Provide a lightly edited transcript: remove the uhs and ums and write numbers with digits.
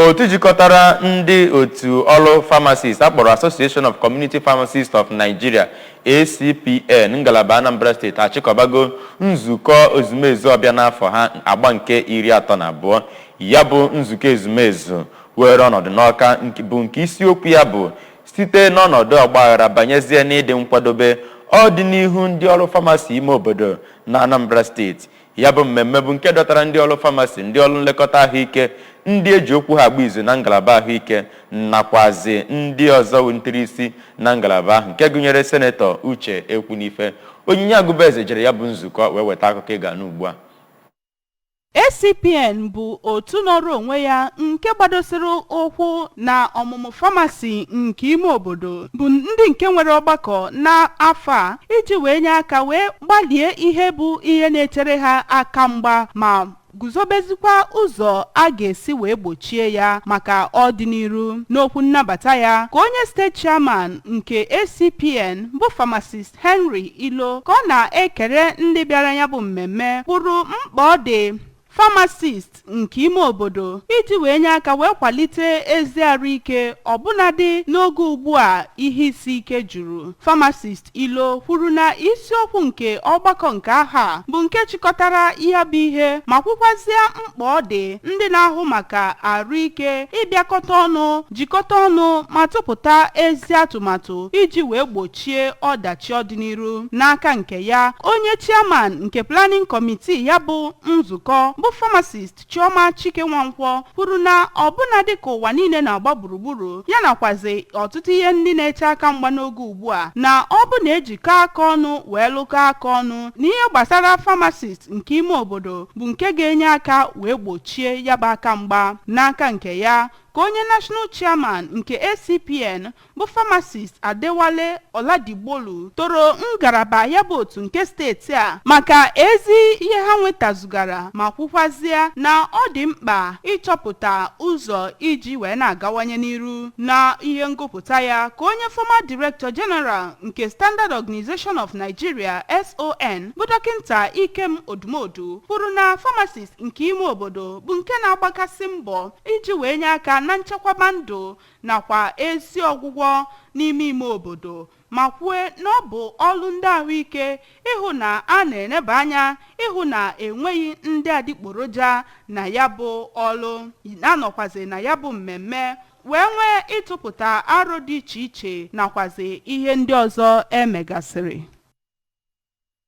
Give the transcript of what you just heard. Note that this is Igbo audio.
Otu jikọtara ndị otu ọrụ pharmacist akpọrọ Association of Community Pharmacists of Nigeria, ACPN, ngalaba Anambra Steeti achịkọbago nzukọ ezumezu ọbịa n'afọ ha agba nke 32. Ya bụ nzukọ ezumezu were ọnọdụ n'Ọka bụ nke isiokwu ya bụ "Site n'ọnọdụ ọgbaghara banyezie n'ịdị nkwadobe ọdịnihu ndị ọrụ famasi ime obodo na Anambra Steeti". Ya bụ mmemme bụ nke dọtara ndị ọrụ famasi, ndị ọrụ nlekọta ahụike, ndị eji okwu ha agba izu na ngalaba ahụike, nakwazi ndị ọzọ welitere isi na ngalaba ahụ, nke gụnyere Senetọ Uche Ekwunife. Onyinye Agụbaeze jere ya bụ nzukọ wee weta akụkọ ị ga-anụ ugbu a. ACPN bụ otu nọrọ onwe ya nke gbadosiri ụkwụ na ọmụmụ famasi nke ime obodo, bụ ndị nke nwere ọgbakọ n'afọ a iji wee nye aka wee gbalie ihe bụ ihe na-echere ha aka mgba ma guzobezikwa ụzọ a ga-esi wee gbochie ya maka ọdịnihu. N'okwu nnabata ya, ka onye steeti chairman nke ACPN bụ Pharmacist Henry Ilo, ka ọ na-ekele ndị bịara ya bụ mmemme, kwuru mkpa ọ dị pharmacist nke ime obodo iji wee nye aka wee kwalite ezi arụike, ọbụnadị n'oge ugbu a ihe isi ike juru. Pharmacist Ilo kwuru na isiokwu nke ọgbakọ nke aha bụ nke chịkọtara ya bụ ihe ma kwukwazie mkpa ọ dị ndị na-ahụ maka arụike ịbịakọta ọnụ, jikọta ọnụ ma tụpụta ezi atụmatụ iji wee gbochie ọdachi ọdịnihu. N'aka nke ya, onye chairman nke planning committee ya bụ nzukọ bụ Pharmacist Chioma Chike Nwankwọ kwuru na ọbụna dịka ụwa niile na-agba gburugburu ya nakwazi ọtụtụ ihe ndị na-eche aka mgba n'oge ugbu a, na ọ bụ na ejikọ aka ọnụ wee lụkọ aka ọnụ n'ihe gbasara pharmacist nke ime obodo bụ nke ga-enye aka wee gbochie ya bụ aka mgba. N'aka nke ya, ka onye national chairman nke ACPN bụ Pharmacist Adewale Oladigbolu toro ngalaba ya bụ otu nke steeti a maka ezi ihe ha nwetazugara ma kwukwazie na ọ dị mkpa ịchọpụta ụzọ iji wee na-agawanye n'iru. Na ihe ngụpụta ya, ka onye former director general nke Standard Organization of Nigeria, SON, bụ Dọkịta Ikem Odumodu kwuru na pharmacist nke ime obodo bụ nke na-agbakasị mbọ iji wee nye aka na nchekwaba ndụ nakwa ezi ọgwụgwọ n'ime ime obodo, ma kwue na ọ bụ ọlụ ndị ahụike ịhụ na a na-eneba anya ịhụ na enweghị ndị adịgboroja na ya bụ ọlụ. Na-anọkwazi na ya bụ mmemme wee nwee ịtụpụta aro dị iche iche nakwazi ihe ndị ọzọ emegasịrị.